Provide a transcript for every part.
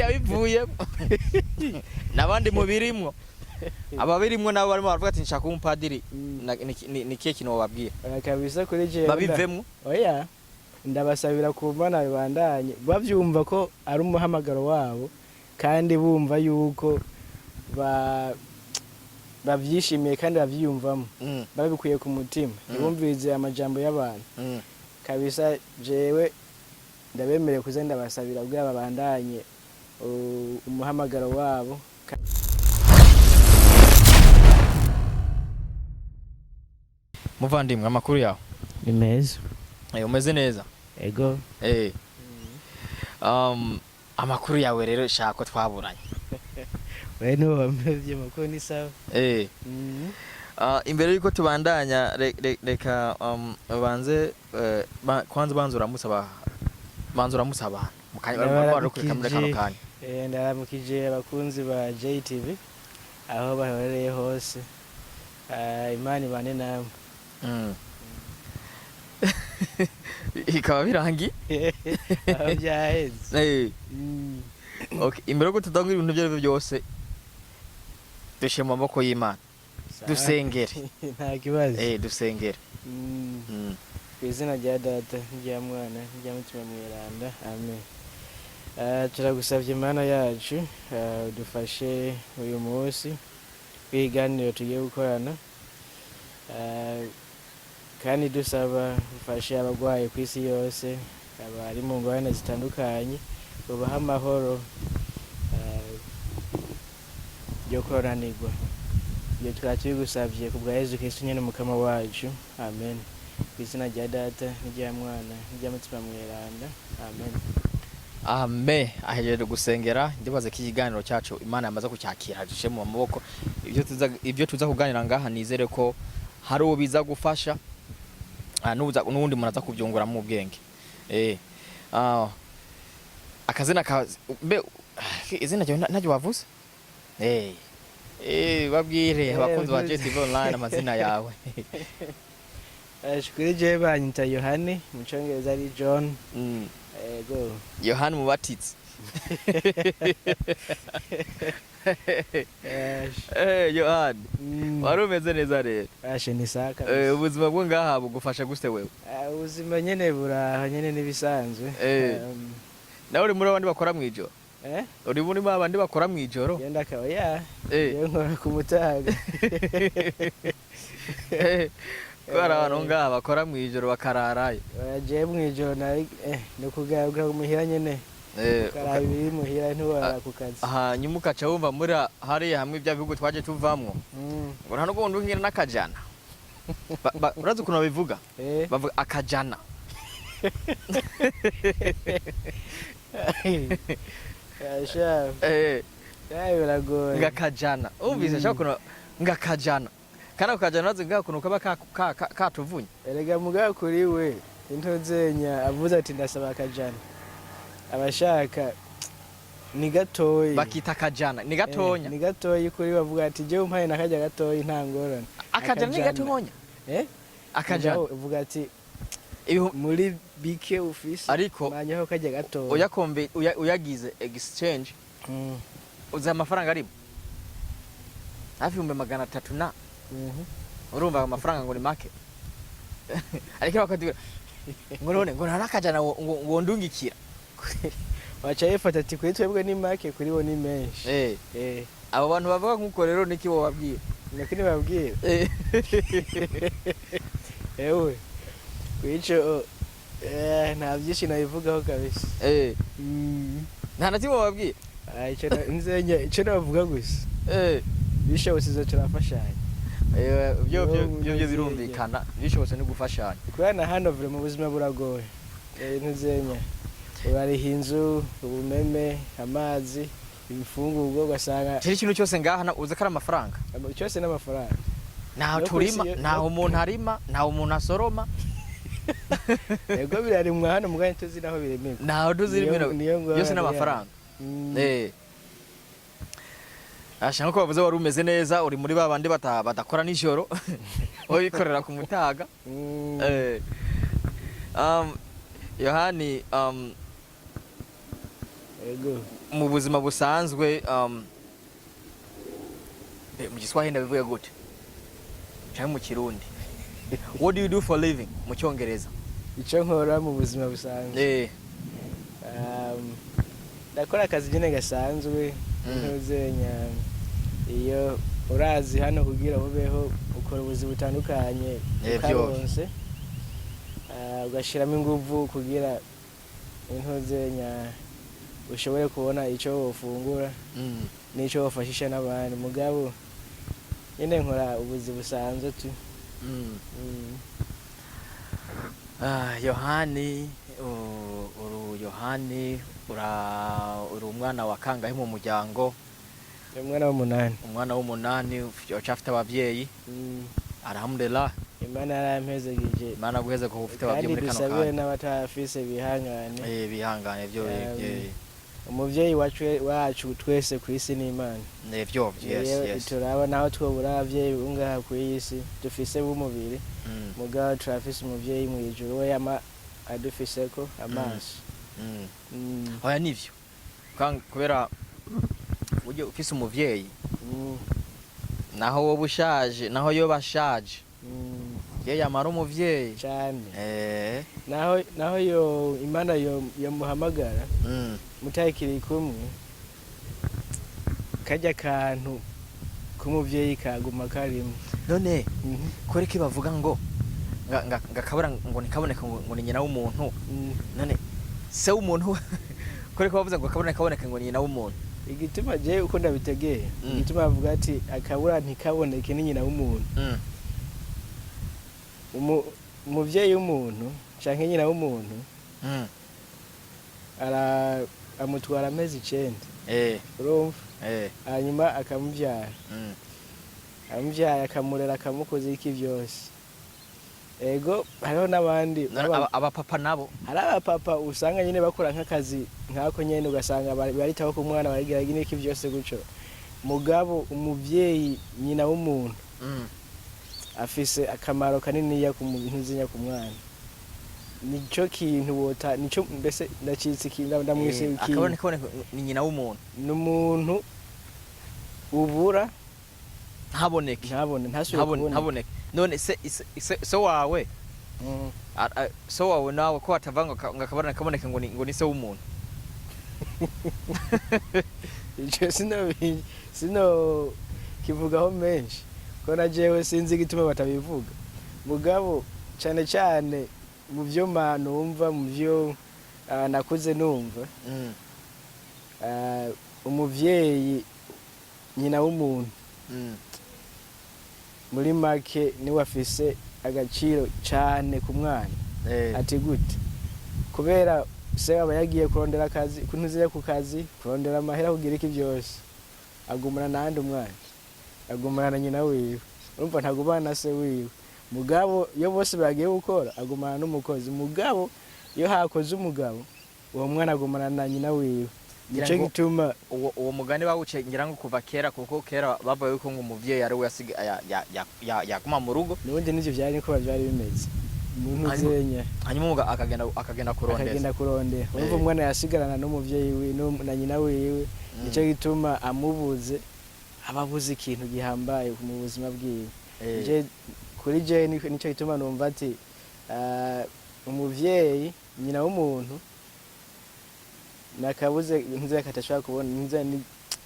Yabivuyemo n'abandi mubirimwo, ababirimwo nabo barimo baravuga ati nshaka kuba umupadiri. Ni kihe kintu wobabwira? Oya kabisa, kuri jewe Babivemwo? Oya, ndabasabira ku Mana bibandanye bavyumva ko ari umuhamagaro wabo, kandi bumva yuko bavyishimiye kandi bavyiyumvamo, babikuye ku mutima, ntibumvirize amajambo y'abantu. Kabisa jewe ndabemereye kuza ndabasabira kugira babandanye umuhamagaro wabo. Muvandimwe, amakuru yawe? Ni meza. Umeze neza? Ego. Amakuru yawe rero, shaka ko twaburanye. We niwo wamevye, amakuru ni sawa. Imbere yuko tubandanya, reka banze kwanza banza uramutse banza uramutse abantu mukanya barimo barakurika muri kano kanya. Ndaramukije abakunzi ba JTV aho baherereye hose. Imana ibane namwe. Ikaba birangiye. Aho byaheze. Okay, imbere yuko tutanga ibintu ibyo ari byo byose, dushyire mu maboko y'Imana. Sawa. Dusengere. Nta kibazo. Dusengere. Ku izina rya Data n'irya Mwana n'irya Mutima Mweranda, amen. Turagusabye Imana yacu, udufashe uyu munsi w'ibiganiro tugiye gukorana. Kandi dusaba ufashe abarwayi ku isi yose, abari mu ngorane zitandukanye, ubahe amahoro yo koranirwa. Ibyo tukaba tubigusabye ku bwa Yezu Kristu nyene Mukama wacu, amen. Ku izina rya Data n'irya Mwana n'irya Mutima Mweranda, amen. Amen. Ahejeje gusengera, ndibaza ko ikiganiro cyacu Imana yamaze kucyakira. Dushyire mu maboko ibyo tuza kuganira ngaha. Nizere ko hari uwo biza gufasha, n'uwundi muntu aza kubyunguramo ubwenge. Akazina ka mbe, izina ryawe ntaryo wavuze. Babwire abakunzi ba JTV Online amazina yawe. Kuri jewe banyita Yohani, mu congereza ari John. Ego. Yohani Mubatitsi. Yohani, wari umeze neza rero? Ashe, ni sawa kabisa. Ubuzima bwo ngaha bugufasha gute wewe? Ubuzima nyene buraho nyene n'ibisanzwe. Nawe uri muri abandi bakora mw'ijoro? Eh? Uri muri babandi bakora mw'ijoro? Genda akaba ya. Jewe nkora ku mutaga. Ko hari abantu ngaha bakora mw'ijoro bakararayo. Oya, jewe mw'ijoro nari ni ukugaruka muhira nyene. Ukaraba ibiri muhira, ntiworara ku kazi. Hanyuma ukaca wumva muri hariya hamwe bya bihugu twaje tuvamwo, ngo nta n'ubundi ungira n'akajana. Urazi ukuntu babivuga? Bavuga akajana. Asha, biragoye. Ngakajana, umvise? Shaka ukuntu ngakajana, kandi ako kajana urazi ngaha ukuntu kaba katuvunye. Erega mugabo kuri we intozenya avuze ati ndasaba akajana, abashaka ni gatoyi. Bakita akajana ni gatonya. Ni gatoyi kuri we, avuga ati jewe umpaye nakarya gatoyi nta ngorane. Akajana ni Akajana. gatonya. Eh? Akajana. Mugabo uvuga ati muri bike ufise Ariko manyeho karya gatoyi. Uyakombe uyagize exchange, uzi amafaranga arimo hafi 300,000 na urumva ayo mafaranga ngo ni make, ariko bakatubwira ngo none ngo nta n'akajana ngo ndungikira. Waca yifata ati kuri twebwe ni make, kuri bo ni menshi. Abo bantu bavuga nk'uko rero niki wobabwira? Nako nibabwira. Ewe, kwico nta byinshi nabivugaho kabisa. Nta na kimwe wobabwira? Ah, ico nzenya ico navuga gusa, bishobotse izo turafashanya. Byo Yo, byo ntuzenya. Birumvikana, bishobotse no gufashanya. Kubera na hano vure mu buzima buragoye. Ntuzenya urariha inzu, ubumeme, amazi, ibifungurwa, ugasanga Kiri ikintu cyose ngaha uzi ko ari amafaranga. Cyose n'amafaranga. Ntaho No kw'isi turima, ntaho umuntu arima, ntaho umuntu asoroma. Yego, birarimwa hano mugabo tuzi naho biremerwa. Ntaho tuzi Niyo ngorane byose n'amafaranga. Asha, nkuko bavuze, wari umeze neza, uri muri ba bandi badakora nijoro, wikorera ku mutaga. Yohani, Yego. Mu buzima busanzwe, mu Giswahili ndabivuga gute canke mu Kirundi? What do you do for living mu Cyongereza? Icyo nkora mu buzima busanzwe? Eh. Ndakora akazi nyine gasanzwe. Ntuzenya iyo urazi hano, kugira ubeho ukora ubuzi butandukanye. Ukaronse, ugashyiramo inguvu kugira intuzenya ushobore kubona icyo wofungura n'icyo wafashisha n'abandi. Mugabo nyine nkora ubuzi busanzwe tu. Ah, Yohani, uru Yohani, uri umwana wa kangahe mu muryango? Ni umwana w'umunani. Umwana w'umunani. Ufite abavyeyi? Alhamdulillah. Imana yarampezegije. Imana guheze ko ufite abavyeyi Kandi muri kano dusabire kanya. n'abatafise bihangane. Eh, bihangane byo. Umuvyeyi wacu twese ku isi ni Imana. Byo, yes. Iyo turaba naho twobura abavyeyi ngaha ku iyi si dufise b'umubiri, mugabo turafise umuvyeyi mu ijuru, we yama adufiseko amaso. Oya, nivyo. Kubera buryo ufise umuvyeyi, naho woba ushaje, naho yoba ashaje, ye yamara umuvyeyi. Cane. Naho yo Imana yo yomuhamagara mutakiri kumwe, karya kantu k'umuvyeyi kaguma karimo. None kwereka bavuga ngo nga kabura ngo ntikaboneke ngo ni nyina w'umuntu? None se w'umuntu, kwereka bavuze ngo kabura ntikaboneke ngo ni nyina w'umuntu? Igituma je uko ndabitegeye, igituma bavuga ati akabura ntikaboneke ni nyina w'umuntu, umuvyeyi w'umuntu canke nyina w'umuntu amutwara amezi 9. Urumva? Eh. Hanyuma akamuvyara. Amuvyara, akamurera, akamukoza iki vyose. Ego, hariho n'abandi. None abapapa nabo? Hari abapapa usanga nyine bakora nk'akazi nk'ako nyene, ugasanga baritaho ku mwana, barigira n'iki vyose gutyo. Mugabo umuvyeyi, nyina w'umuntu, afise akamaro kaniniya ku muntu zinya ku mwana. Nico kintu wota nico mbese ndacitse ikintu, ndamwise ikintu. Akabona ntikaboneke ni nyina w'umuntu. Ni umuntu ubura ntaboneke. Ntabone, ntasubire kubona. Ntaboneke. None se wawe, so wawe nawe ko batava ngo akabona ntikaboneke ngo ni se w'umuntu? Ico sino kivugaho menshi, ko na jewe sinzi igituma batabivuga. Mugabo cane cane mu vyo ma numva, mu vyo nakuze numva, umuvyeyi, nyina w'umuntu, muri make niwe afise agaciro cane ku mwana. Ati gute? Kubera se aba yagiye kurondera akazi, kuntuziye ku kazi, kurondera amahera, kugira iki byose, agumana nande umwana? Agumana na nyina wiwe. Urumva, ntagumana na se wiwe. Mugabo iyo bose bagiye gukora, agumana n'umukozi. Mugabo iyo hakoze umugabo, uwo mwana agumana na nyina wiwe. Ngira Nico ngo gituma. uwo mugani bawuce ngira ngo kuva kera, kuko kera bavuga yuko ngo umuvyeyi ari we yasiga yaguma mu rugo. Nubundi nivyo vyari, niko vyari bimeze umuntu uzenya. Hanyuma akagenda kurondeza. Akagenda kurondera. Urumva, umwana yasigarana n'umuvyeyi wiwe, na nyina wiwe. Nico gituma amubuze aba abuze ikintu gihambaye mu buzima bwiwe. Kuri je nico gituma numva ati umuvyeyi, nyina w'umuntu, nakabuze ntuze katashobora kubona, ntuze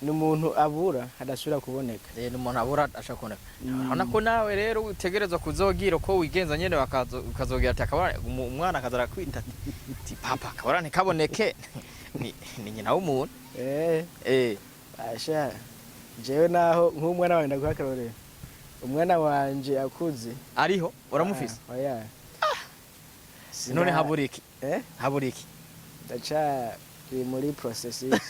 ni umuntu abura adasubira kuboneka. Eh, ni umuntu abura ashaka kuboneka. Urabona ko nawe rero utegerezwa kuzogira uko wigenza nyene, ukazogira ati akabura umwana akaza arakwita ati papa, akabura ntikaboneke ni nyina w'umuntu. Asha, jewe naho nk'umwana wanje, ndaguha akarorero, umwana wanje akuze. Ariho uramufise? Ah, oya. None habura iki? Eh? Habura iki? Ndacari muri processus.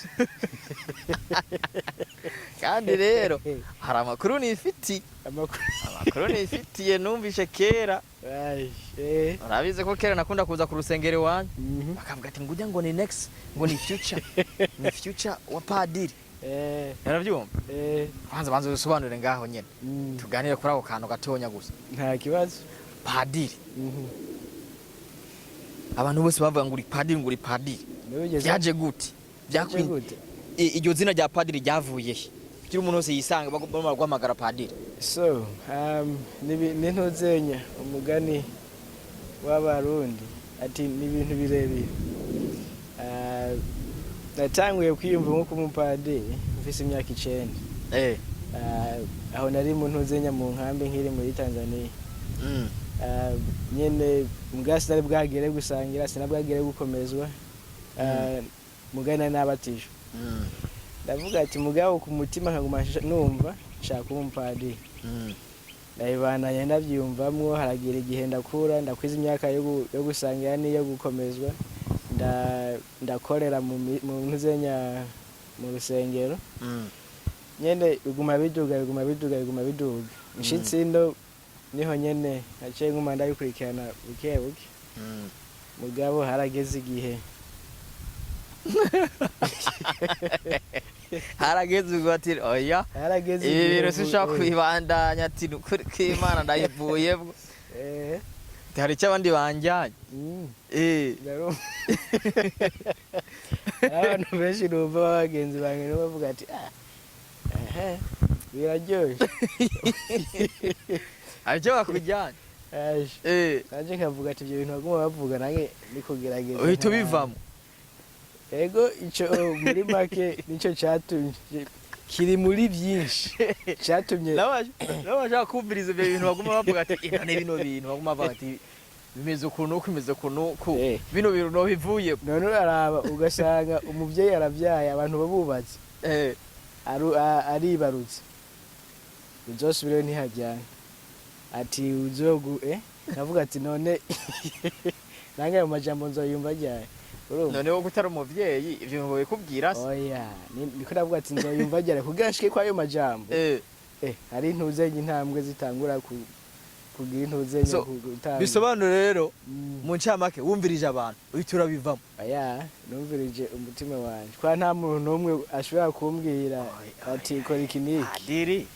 Kandi rero hari amakuru nifitiye. Amakuru? Amakuru nifitiye numvishe kera. Ai, eh. Urabizi ko kera nakunda kuza ku rusengero iwanyu, bakavuga ati ngujya ngo ni next, ngo ni future, ni future wa padiri. Urabyumva? Eh. Kwanza banza usobanure ngaho nyene, tuganire kuri ako kantu gatonya gusa. Nta kibazo. Padiri, abantu bose bavuga ngo uri padiri, ngo uri padiri. Nubigeze Byaje gute? Byaje gute? Iryo zina rya padiri ryavuye he, kugira umuntu wese yisanga bagomba guhamagara padiri? So ni ntuzenya umugani w'Abarundi ati ni ibintu birebire. Natanguye kwiyumva nko umupadiri mfise imyaka 9. Aho nari mu ntuzenya mu nkambi nkiri muri Tanzania. Nyene mbwa sinari bwagere gusangira, sinabwagere gukomezwa. Mugani nari nabatijwe. Ndavuga ati mugabo ku mutima nkaguma numva nshaka kuba umupadiri. Ndabibandanya ndabyiyumvamwo, haragira igihe ndakura, ndakwiza imyaka yo gusangira n'iyo gukomezwa, ndakorera mu ntuzenya mu rusengero. Nyene biguma biduga, biguma biduga, biguma biduga. Nshitsi ino niho nyene naciye nguma ndabikurikirana buke buke. Mugabo harageze igihe. Harageze ubwo ati oya. Harageze Ibi igihe. bintu sinshobora kubibandanya, ati nukuri kw'Imana ndayivuyemwo. Hari icyo abandi banjyanye. Hari abantu benshi numva bagenzi banjye nibo bavuga ati ah ehe biraryoshe. Hari icyo bakujyanye. Aje. Nanje nkavuga ati ibyo bintu baguma bavuga nange ni kugerageza. Uhita ubivamo. Ego, ico muri make nico catumye, kiri muri byinshi catumye. Nabo bashaka kumviriza ibyo bintu baguma bavuga ati ino ni bino bintu baguma bavuga ati bimeze ukuntu uku, bimeze ukuntu uku. Bino bintu nobivuyemo. None uraraba ugasanga umuvyeyi aravyaye, abantu babubatse, aribarutse, uzosubireyo ntihajyana, ati uzogu nkavuga ati none nange ayo majambo nzoyumva ryari? Urumva? None wowe utari umuvyeyi ivyo bintu bikubwira se? Oya, niko navuga ati nzoyumva ryari kugira nshike kwayo majambo. Hari intuzenye intambwe zitangura kugira intuzenye So, gutanga. Bisobanura rero mu ncamake wumvirije abantu uhita urabivamo. Oya, numvirije umutima wanje, kwa nta muntu n'umwe ashobora kumbwira ati kora iki n'iki. Padiri,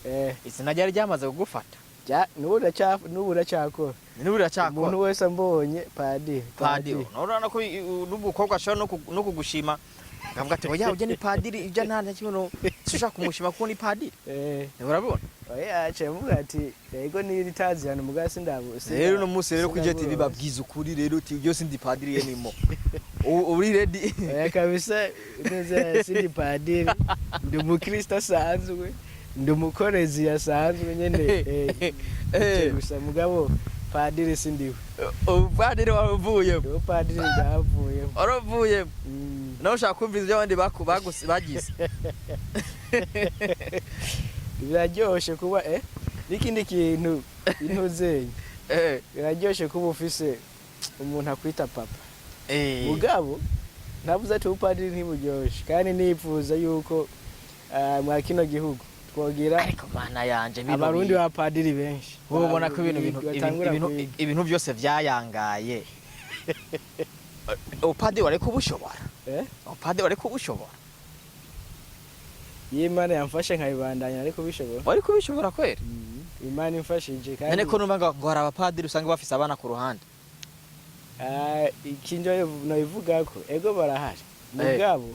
izina ryari ryamaze kugufata. N'ubu uracyakora. N'ubu uracyakora. Umuntu wese ambonye, padiri. Padiri. Urabona ko n'umukobwa ashobora no kugushima akavuga ati oya, ujya ni padiri, ujya nta na kimwe sinshaka kumushima kuko ni padiri. Urabona? Oya, aciye avuga ati yego niritazirana mugabo sindabu. Rero uno munsi rero kuri TV babwiza ukuri rero uti byose ndi padiri ye nimo uri ready. Oya kabisa, neza sindi padiri, ndi umukristo asanzwe, ndi umukorezi asanzwe nyene, icyo gusa, mugabo padiri sindiwe. Ubupadiri waruvuyemo. Ndi padiri bwavuyemo. Waruvuyemo. Nawe ushaka kumviriza ibyo abandi bagize. Biraryoshe kuba n'ikindi kintu intuzenye, biraryoshe kuba ufise umuntu akwita papa. Mugabo ntavuze ati ubupadiri ntiburyoshe, kandi nipfuza yuko mwa kino gihugu twogira Ariko Mana yanje, bino Abarundi b'abapadiri benshi. Wowe ubona ko ibintu bintu batangura ibintu kwiga. Ibintu byose byayangaye, ubupadiri wari kubushobora? Ubupadiri wari kubushobora? Iyo Imana yamfashe nkabibandanya, ariko bishobora. Wari kubishobora kweri? Imana imfashije kandi. None ko numva ngo hari abapadiri usanga bafise abana ku ruhande? Ikintu nobivuga ko ego barahari, mugabo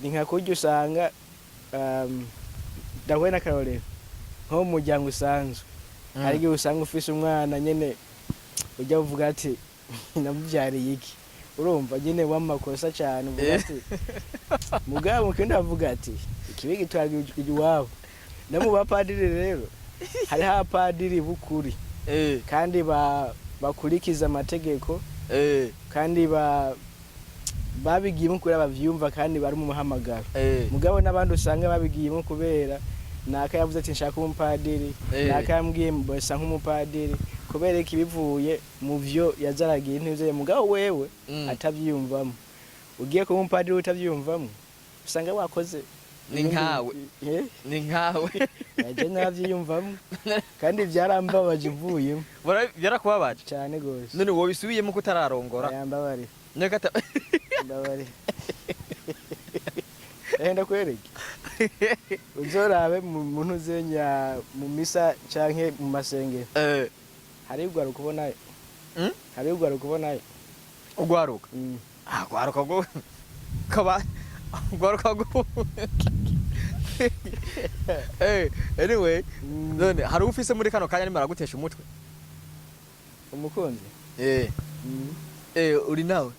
ni nka kurya usanga ndahuye n'akarorero nko mu muryango usanzwe, hari igihe usanga ufise umwana nyene ujya uvuga ati namubyariye iki, urumva nyene w'amakosa cyane, uvuga ati mugabo mukindi avuga ati ikibi gitwaga iwabo. No mu bapadiri rero hariho abapadiri b'ukuri kandi bakurikiza amategeko kandi babigiyemo kubera bavyumva kandi bari mu muhamagaro. Mugabo n'abandi usanga babigiyemo kubera naka yavuze ati nshaka umupadiri, naka yambwiye mbasa nk'umupadiri, kubera iki bivuye mu vyo yazaragiye ntuze, mugabo wewe atavyiyumvamo. Ugiye kuba umupadiri utavyiyumvamo, usanga wakoze Ni nkawe. Ni nkawe. Naje naravyiyumvamo kandi byarambabaje mvuyemo. Byarakubabaje? Cyane gose. None wowe bisubiyemo ko utararongora? Yambabarira. None ko Mbabarira. Ndakwereke, uzorabe mu ntuzenya mu misa canke mu masengero, hari ugwaruka ubonayo. Hari ugwaruka ubonayo. Ugwaruka? Mm. Ah, gwaruka bwo kaba Ugwaruka. Anyway, none hari ufise muri kano kanya arimo aragutesha umutwe? Umukunzi? Eh. Uri nawe?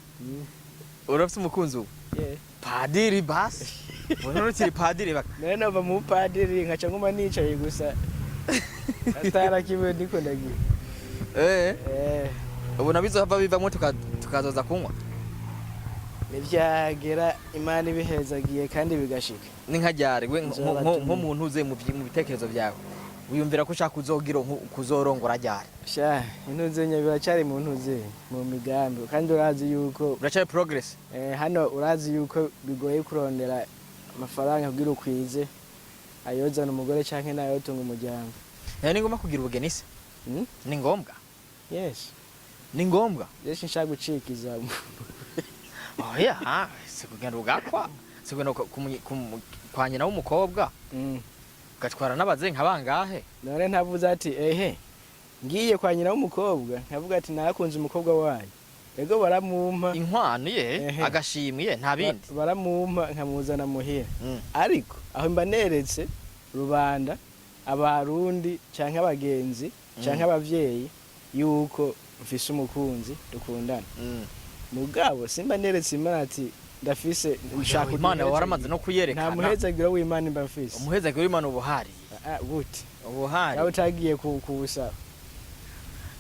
Urafise umukunzi ubu? Yeah. Padiri basi, ubona ntukiri padiri baka. None nova mu padiri nkaca nguma nicaye gusa atarakimwe ndiko ndagira. Ubu nabizohava bivamwo tukazoza kunywa. Nivyagera, Imana ibihezagiye kandi bigashika. Ni nka ryari we Nzobatumira. Nk'umuntu uze mu bitekerezo byawe, wiyumvira ko ushaka kuzogira kuzorongora ryari? Sha, intuzenya biracyari mu ntuze, mu migambi, kandi urazi yuko Uracari progress. Hano urazi yuko bigoye kurondera amafaranga kugira ukwize ayozana umugore canke nayotunga umuryango. Ni ngombwa kugira ubugeni se? Hmm? Ni ngombwa? Yes. Ni ngombwa? Jeshi nshaka gucikiza. Oya, si kugenda ugakwa, si kugenda kwa nyina w'umukobwa ugatwara n'abazehe nka bangahe? None ntavuze ati ehe, ngiye kwa nyina w'umukobwa nkavuga ati narakunze umukobwa wanyu, ego baramumpa. Inkwano ye. Agashimwe ye, nta bindi. Baramumpa nkamuzana muhira. Ariko aho mba neretse rubanda, abarundi canke abagenzi canke abavyeyi, yuko mfise umukunzi dukundana. Mugabo simba neretse Imana ati ndafise, nshaka Imana uduhezagiro. waramaze no Nta kuyerekana. muhezagiro w'Imana mba mfise. Umuhezagiro w'Imana uba uhari. Ah, gute? Uba uhari. Nawe utagiye kuwusaba.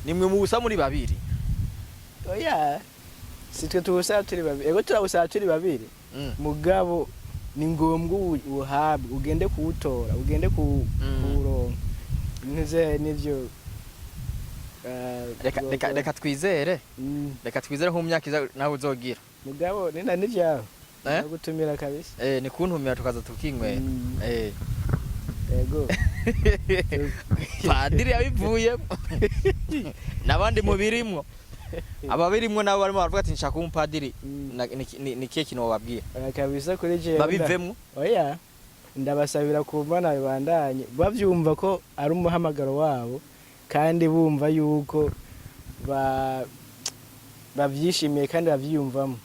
Nimwe mu busa muri babiri. Oya, si twe tuwusaba turi babiri. Ego, turawusaba turi babiri. Mugabo ni ngombwa uwuhabwe, ugende kuwutora, ugende kuwuronka ntuze nivyo. Reka reka reka twizere. Reka twizere ko mu myaka iza nawe uzogira. Mugabo nina nivyawe. Eh? Nagutumira kabisa. Ni kuntumira tukaza tukinywera. Ego. Padiri yabivuyemo n'abandi mubirimwo, ababirimwo nabo barimo baravuga ati nshaka kuba umupadiri. Ni kihe kintu wobabwira? Oya, kabisa kuri jewe Babivemwo? Oya, ndabasabira ku Mana bibandanye bavyumva ko ari umuhamagaro wabo, kandi bumva yuko bavyishimiye kandi bavyiyumvamo,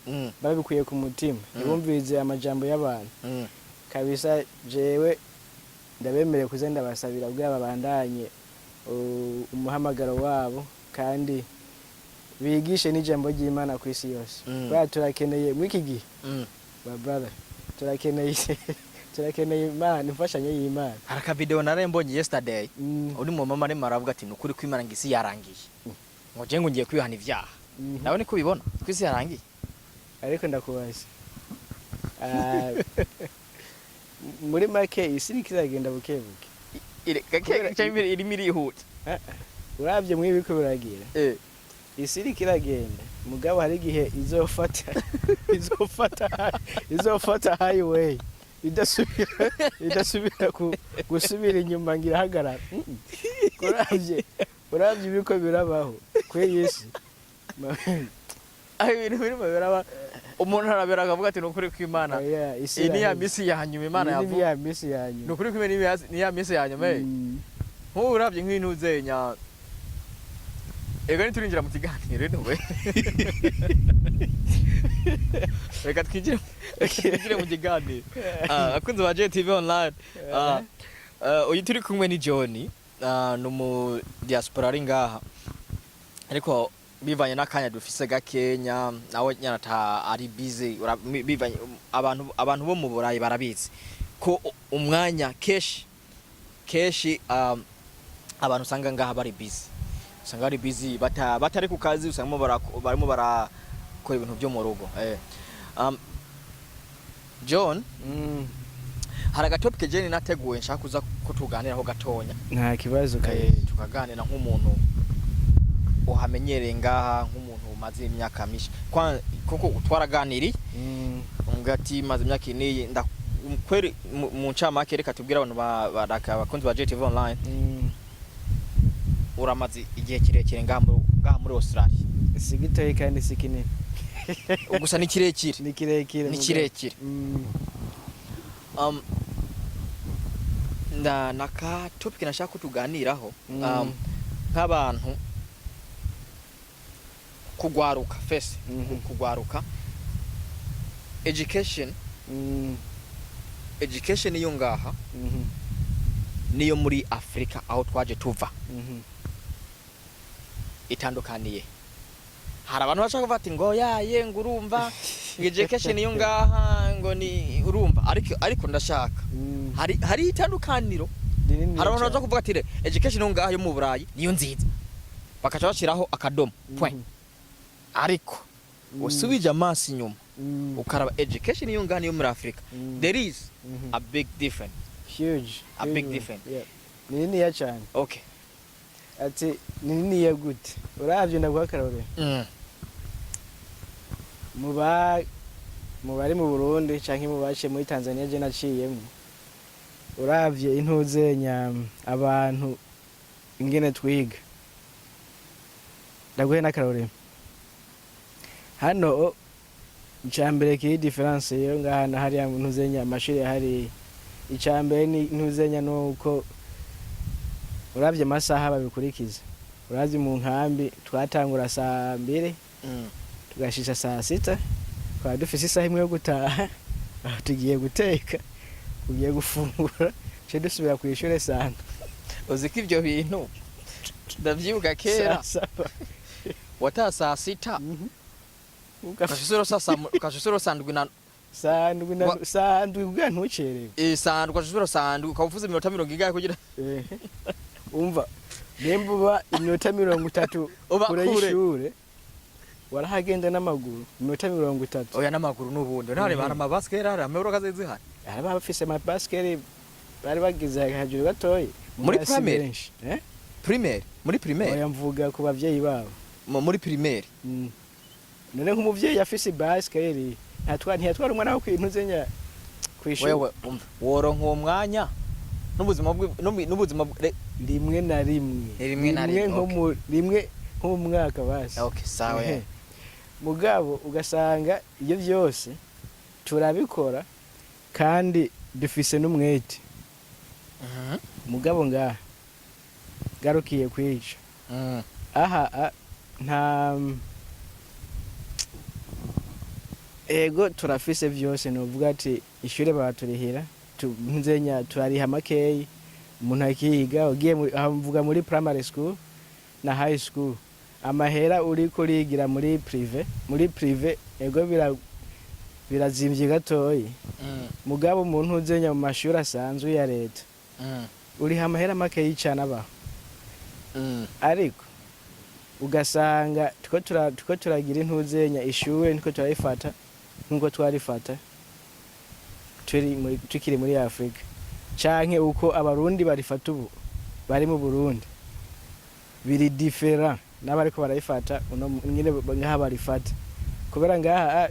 babikuye ku mutima, ntibumvirize amajambo y'abantu. Kabisa jewe ndabemereye kuza ndabasabira kugira babandanye umuhamagaro wabo kandi bigishe n'ijambo ry'Imana ku isi yose. Kubera turakeneye muri iki gihe, my brother, turakeneye Imana, imfashanyo y'Imana. Hari akavideo naraye mbonye yesterday, uri mu mama arimo aravuga ati ni ukuri kw'Imana ngo isi yarangiye, ngo je ngo ngiye kwihana ivyaha. Nawe niko ubibona ko isi yarangiye? Ariko ndakubaza. Ah, muri make isi iriko iragenda buke buke. Gake cyangwa irimo irihuta? Uravye muri biriko biragira, isi iriko iragenda, mugabo hari igihe izofata highway idasubira gusubira inyuma ngo irahagarara. Uravye ibiko birabaho kuri iyi si. Aho ibintu birimo biraba, umuntu arabera akavuga ati ni ukuri kw'Imana, Oya, isi iyi ni ya iraheze. misi ya nyuma Imana Iyi ni yavuga. ya misi ya Ni nyuma. ukuri kw'Imana, ni ya misi ya nyuma. Nk'ubu uravye nk'intuzenya, ego, ntiturinjira mu kiganiro anyway. Reka twinjire mu kiganiro. Ah, akunze ba JTV online. Uyu turi kumwe ni John, ni umu diaspora ari ngaha, ariko bivanye n'akanya dufise gakenya, nawe nyarata ari busy. Bivanye abantu bo mu Burayi barabizi ko umwanya kenshi kenshi, abantu usanga ngaha bari busy, usanga bari busy batari ku kazi, usanga barimo barakora ibintu byo mu rugo. John, hari agatopic jeni nateguye nshaka kuza ko tuganiraho gatonya. Nta kibazo kabisa. Tukaganira nk'umuntu uhamenyereye ngaha, nk'umuntu umaze imyaka myinshi. Kuko twaraganiriye, umbwira ati maze imyaka iyi nda kweri. Mu ncamake, reka tubwire abantu abakunzi ba JTV online, uramaze igihe kirekire ngaha muri Australia. Si gitoyi kandi si kinini. Gusa ni kirekire. Ni kirekire. Ni Mugabo. kirekire. Na naka topic nashaka ko tuganiraho, nk'abantu kugwaruka fese, kugwaruka education. Education yo ngaha niyo muri Afrika aho twaje tuva itandukaniye. Hari abantu bashaka kuvuga ati ngo yaye, ngo urumva ngo education yo ngaha ngo ni urumva, ariko ndashaka hari itandukaniro. Rinini. Hari abantu baza Cane. kuvuga ati education yo ngaha yo mu Burayi niyo nziza, bakaca bashiraho akadomo, point. Ariko usubije amaso inyuma ukaraba education yo ngaha niyo muri Afrika, there is a big difference. Huge. A Huge big one. difference. Yeah. Ni niniya cyane. Ati ni niniya gute? Uravye, ndaguha akarorero, mu bari mu Burundi canke mu baciye muri Tanzania, je naciyemo, uravye intuzenya abantu ingene twiga, ndaguhe n'akarorero hano. Icambere kiri différence yo ngaha na hariya mu ntuzenya amashuri hariya, icambere ni ntuzenya nuko uravye amasaha babikurikiza. Uravye mu nkambi twatangura saa 2 tugashisha saa 6, twaba dufise isaha imwe yo gutaha. Aho tugiye guteka, tugiye gufungura, ce dusubira ku ishure saa Uzi ko ivyo bintu ndavyibuka kera? saa 7. Wataha saa 6, ukashusura saa 7 na saa 7 na saa 7 kugira ntucerewe. 7, ukashusura saa 7, ukaba uvuze iminota mirongo ingahe kugira Umva, nimba uba iminota 30 uba kure kure. y'ishure, warahagenda n'amaguru iminota 30. Oya, n'amaguru n'ubundi ntare hari amabasikeri, hari amamodoka zihari. Hari abafise amabasikeri bari bagize hejuru gatoyi. Muri Muga si primary? benshi. Eh? Primaire, muri primaire. Oya, mvuga ku bavyeyi babo. Muri primaire. None nk'umuvyeyi afise ibasikeri ntiyatwara umwana we kwintuzenya kw'ishure? Wewe umva, woronka uwo mwanya n'ubuzima n'ubuzima Rimwe na rimwe. Rimwe na rimwe, Nko okay. mu rimwe nko mu mwaka basi. Okay, sawa. Ehe. Mugabo ugasanga ibyo byose turabikora kandi dufise n'umwete. Mugabo ngaha garukiye kwica aha nta ego turafise vyose, novuga ati ishure baraturihira, nzenya turariha makeyi, umuntu akiga. Ugiye aho mvuga muri primary school na high school, amahera uriko urigira muri privé, muri privé ego birazimvye gatoyi. Mugabo umuntu uzenya mu mashuri asanzwe ya leta uriha amahera makeyi cane abaho. Ariko ugasanga tuko turagira intuzenya ishure niko turayifata nkuko twarifata tukiri muri Afrika, canke uko Abarundi barifata ubu bari mu Burundi, biri différent n'abariko barayifata uno nyene ngaha barifata, kubera ngaha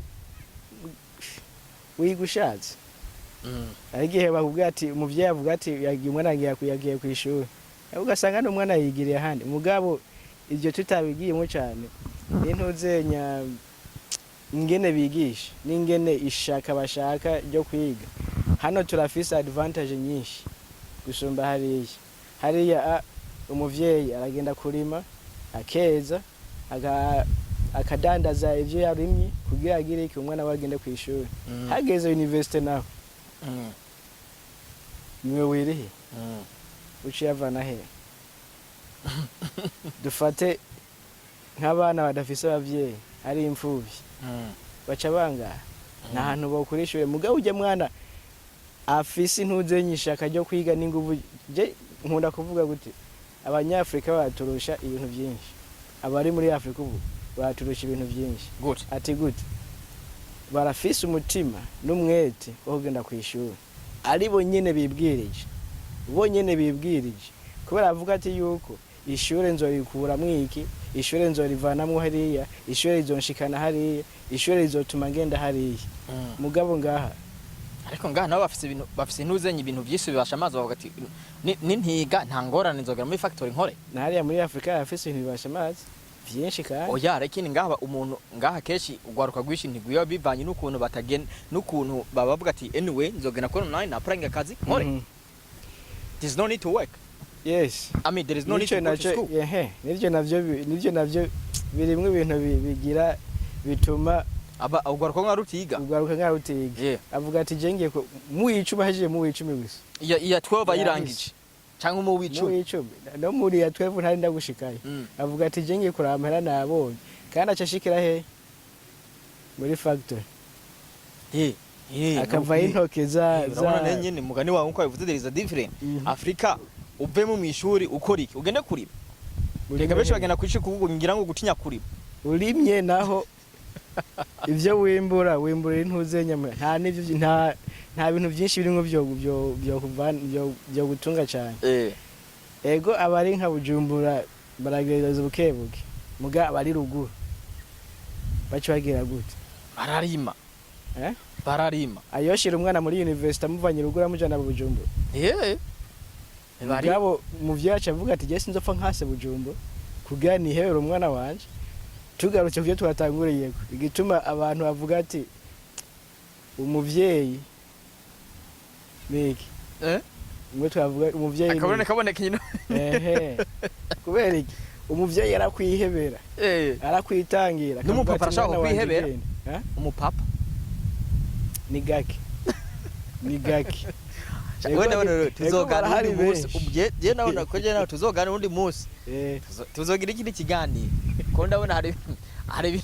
wiga ushatse. Hari igihe bakubwira ati umuvyeyi avuga ati yagiye umwana yagiye kw'ishuri, ugasanga n'umwana yigiriye ahandi. Mugabo ibyo tutabigiyemo cane n'intuzenya ingene bigisha n'ingene ishaka bashaka ryo kwiga, hano turafise advantage nyinshi gusumba hariya. Hariya umuvyeyi aragenda kurima akeza, akadandaza ivyo yarimye kugira agire iki, umwana we agende kw'ishuri. Hageze université naho niwe wirihe, uciye avana he? Dufate nk'abana badafise abavyeyi, ari imfuvyi, baca bangaha nta hantu bokura ishure. Mugabo ujya mwana afise intuze nyishaka ryo kwiga n'inguvu, je nkunda kuvuga gute, Abanyafrika baturusha ibintu byinshi, abari muri Afrika ubu baturusha ibintu byinshi. Gute? Ati gute? Barafise umutima n'umwete wo kugenda ku ishuri, ari bo nyene bibwirije, bo nyene bibwirije, kubera avuga ati yuko ishure nzorikuramwo iki, ishure nzorivanamwo hariya, ishure rizonshikana hariya, ishure rizotuma ngenda hariya. Mugabo ngaha Ariko ngaha nabo bafise ibintu, bafise intuzenye, ibintu vyinshi bibasha amazi, bavuga ati nintiga nta ngorane, nzogera muri factory nkore. Na hariya muri Afrika harafise ibintu bibasha amazi vyinshi kandi. Oya, lakini ngaha umuntu ngaha kenshi ugwaruka rwinshi ntigwiba bivanye n'ukuntu batagen n'ukuntu baba bavuga ati anyway nzogenda kuri online na applying akazi nkore. There is no need to work. Yes. I mean, there is no need Nico to go to naco school. Ehe, nivyo navyo birimwo ibintu bigira bituma Aba ugaruka nka rutiga. Ugaruka nka rutiga. Avuga ati je ngiye mu 10, ahejeje mu 10 gusa. Iya 12. Yahise. Ayirangije cyangwa mu mu 10. 10, no muri ya 12 ntari ndagushikayo. Avuga ati je ngiye kuraba amahera nabonye, kandi aca ashikira he? Muri factory. Akavayo intoke za Urabona za nyene mugani wawe nkuko bivuze, there is a difference. Afrika uvemo mu ishuri ukora iki? Ugende kurima. Reka, benshi bagenda kwishuri kuvuga ngira ngo gutinya kurima. Urimye naho ivyo wimbura, wimbura intuze nyama, nta n'ivyo, nta bintu byinshi birimo byo gutunga cyane. Ego, abari nka Bujumbura baragerageza bukebuke, muga abari ruguru baca bagira gute? Bararima. Eh? Bararima. Ayoshira umwana muri university amuvanye ruguru amujana Bujumbura? Bari. Mugabo muvyeyi aca avuga ati je sinzopfa nkase Bujumbura kugira nihebere umwana wanje. Tugarutse kuvyo twatanguriyeko, igituma abantu bavuga ati umuvyeyi niki? Mwe twavuga umuvyeyi Akabone niki? Kaboneka nyine. Ehe, kubera iki? Umuvyeyi arakwihebera, arakwitangira. N'umupapa Akavuga ati, arashaka "Mwana wanje, kukwihebera?" genda." Ha? Umupapa. Ni gake, ni gake. We ndabona rero Ego, tuzogana barahari undi munsi. benshi. Je ndabona ko je nawe tuzogana undi munsi. Tuzogira ikindi kiganiro ko ndabona hari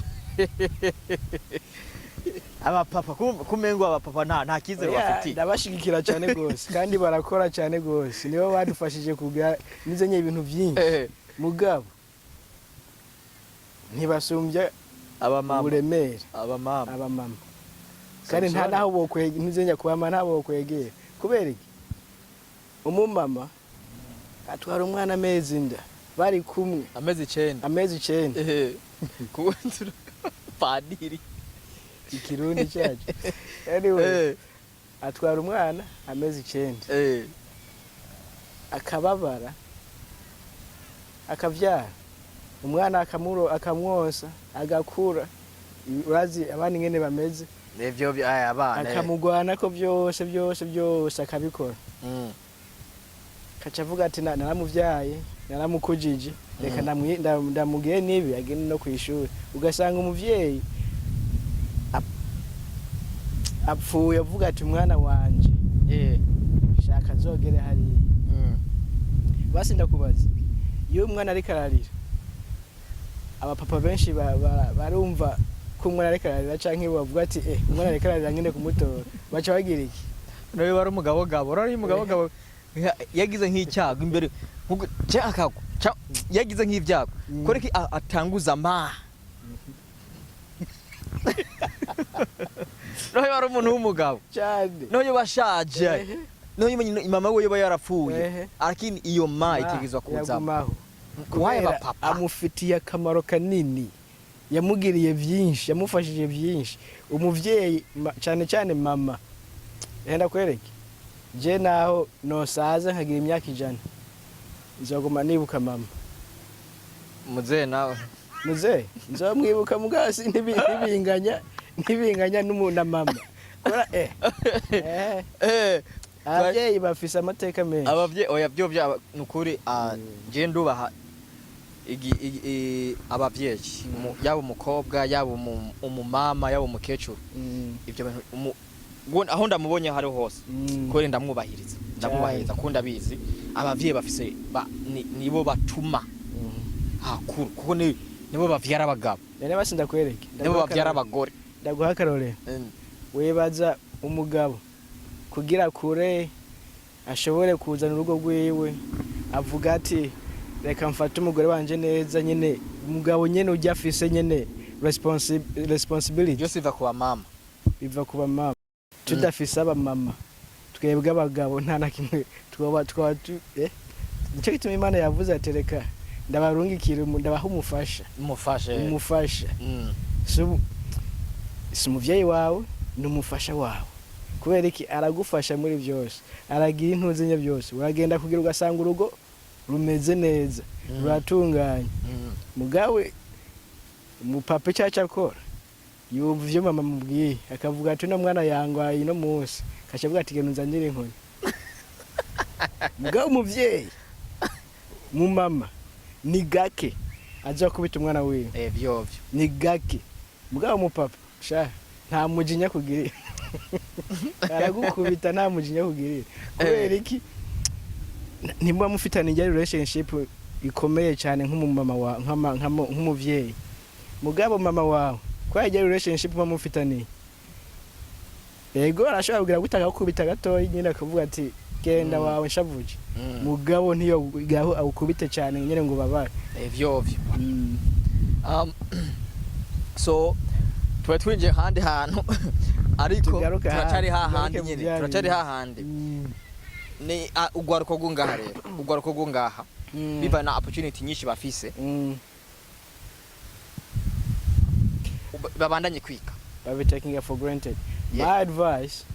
abapapa kumengo abapapa nta kizere Oya, bafitiye. Ndabashigikira cyane gose, kandi barakora cyane gose, nibo badufashije kugira nizenye ibintu byinshi. Mugabo ntibasumbya Abamama. uburemere Abamama. abamama, kandi nta naho bokwegera, ntizenya kubama, ntaho bokwegera. Kubera iki? Umumama atwara umwana amezi inda bari kumwe. Amezi 9. Amezi 9. Kuwenzura padiri. Ikirundi cyacu, anyway. Atwara umwana amezi 9, akababara, akavyara umwana, akamuro, akamwonsa, agakura. Urazi abana ingene bameze. Nivyo aya abana. Akamugwanako byose byose byose, akabikora. Kaca avuga ati naramuvyaye, naramukujije, reka ndamugire nibi agende no kwishuri." Ugasanga umuvyeyi apfuye avuga ati umwana wanje shaka azogere hariya. Basi ndakubaza, iyo umwana ariko ararira, abapapa benshi barumva ko umwana ariko ararira, canke bavuga ati umwana ariko ararira, ngende kumutora, baca bagira iki? Nawe wari umugabo gabo, urari umugabo gabo yagize nk'icyago imbere nkuko akagwa, yagize nk'ibyago. Kore ki atanguza ma nawe wari umuntu w'umugabo. Cyane. Nawe bashaje. Nawe mama we yoba yarapfuye. Lakini iyo ma itegezwa kuzamo. Yagumaho. Waye Kubera abapapa amufitiye akamaro kanini, yamugiriye byinshi, yamufashije byinshi umuvyeyi, cyane cyane mama. Reka kwereke, je naho nosaza nkagira imyaka 100, nzoguma nibuka mama. Muzehe nawe? Muzehe nzomwibuka, mugasi ntibinganya na mama. Kubera abavyeyi bafise amateka menshi. Abavyeyi, oya, byo bya nukuri, je ndubaha abavyeyi, yaba umukobwa, yaba umumama, yaba umukecuru. Ibyo bintu aho ndamubonye aho ariho hose, kubera ndamwubahiriza, ndamwubahiriza kuko ndabizi abavyeyi bafise nibo batuma hakuru, kuko nibo bavyara abagabo. None basi ndakwereke. Nibo bavyara abagore. Ndaguha akarorero. Wibaza umugabo kugira kure ashobore kuzana urugo rwiwe, avuga ati reka mfate umugore wanje neza nyene, umugabo nyene ujya afise nyene responsibility. Byose biva ku bamama. Biva ku bamama. Tudafise abamama, twebwe abagabo nta na kimwe twaba nicyo gituma Imana yavuze ati reka ndabarungikira ndabaha umufasha. Umufashe. Umufasha. Si umuvyeyi wawe, ni umufasha wawe. Kubera iki? Aragufasha muri byose, aragira intuzenye byose, uragenda kugira ugasanga urugo rumeze neza, ruratunganye. Mugawe umupapa icyo aca akora, yumva ivyo mama amubwiye, akavuga ati uno mwana yangwaye ino munsi, akaca avuga ati genda unzanire inkoni. Mugawe umuvyeyi mumama ni gake aza kubita umwana wiwe. Vyovyo. Ni gake. Mugabo umupapa Sha, nta mujinya kugirira, aragukubita nta mujinya kugirira. Kubera iki? Ntimuba mufitanye ijya relationship ikomeye cyane nk'umumama wa nk'umuvyeyi. Mugabo mama wawe, kwa ijya relationship muba mufitaniye, yego, arashobora kugira gutaka gukubita gatoya nyine, akavuga ati: "Genda wawe nshavuje." Mugabo ntiyo gaho awukubite cyane nyine ngo babare. Vyovyo. So tuba twinjiye ahandi hantu, ariko Tugaruke turacari ahandi, hahandi tugaruke mu nyene, bya turacari bintu. hahandi. Ni ugwaruko rw'ungaha rero, ugwaruko rw'ungaha, biva na opportunity nyinshi bafise, babandanye kwiga. Babe taking for granted. My advice,